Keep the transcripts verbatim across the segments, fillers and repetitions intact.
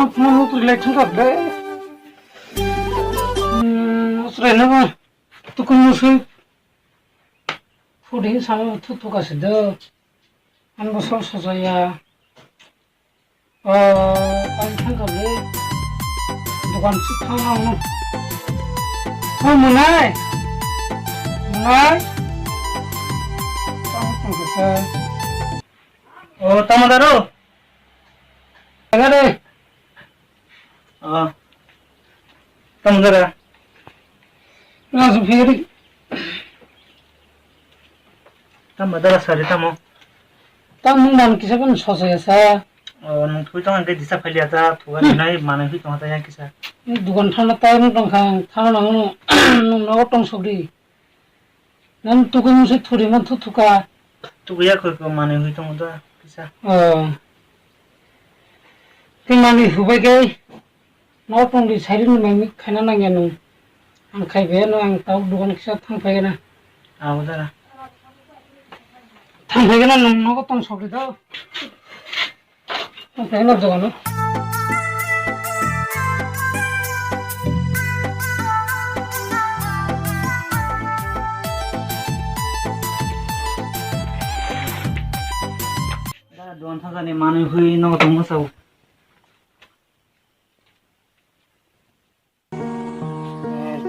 Phone no twi lai thangkha ble. Hmm, usrai na ba. Tukun musui. Food hin sama thu thu ka se do. An bo sol sojaya. Oh, ang thangkha ble. Dukan si thang ang no. Oh, Munai. Munai. Tang tang ka sa. Oh, tamo daro? Tanga de. Oh. Tamo dara? Langsung phiri. Tamo dara sari tamo? Tamo nang kisa pun sosa ya sa. Oh, nung thui tong angke disa phali ata thuga nai mana hui tong ata yang kisa. Ni dukan thana tai nung tong khang thana nang nung no tong sogri. Nang tukun se thuri man thu thuka. Tuku ya khoi ko mane hui tong da kisa. Oh. Te mane hubai kai. No tong di sari ni mai khaina nang ya nung. Ang khai be no ang tau dukan kisa thang phai na. Abo dara. Thang phai na nung no tong sogri do. Ang kaya na dogano. Da dogan thajani manwi hui nogo tongma sao.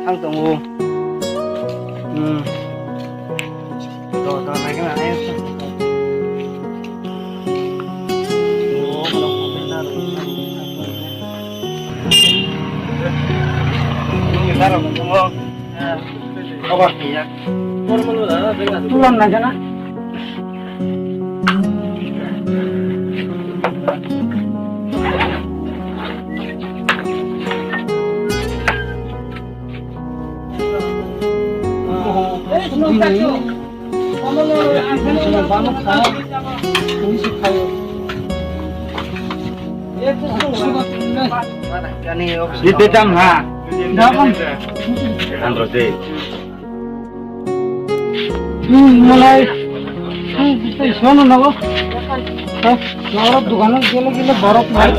Thang tongo. Hmm. Do, do, nai kena, nai. Tulang nai kena. Ite tam ha. Andro de. Hmm, malai. Hmm, tei sono nago. Ha, noro dugano gele gele borok nai.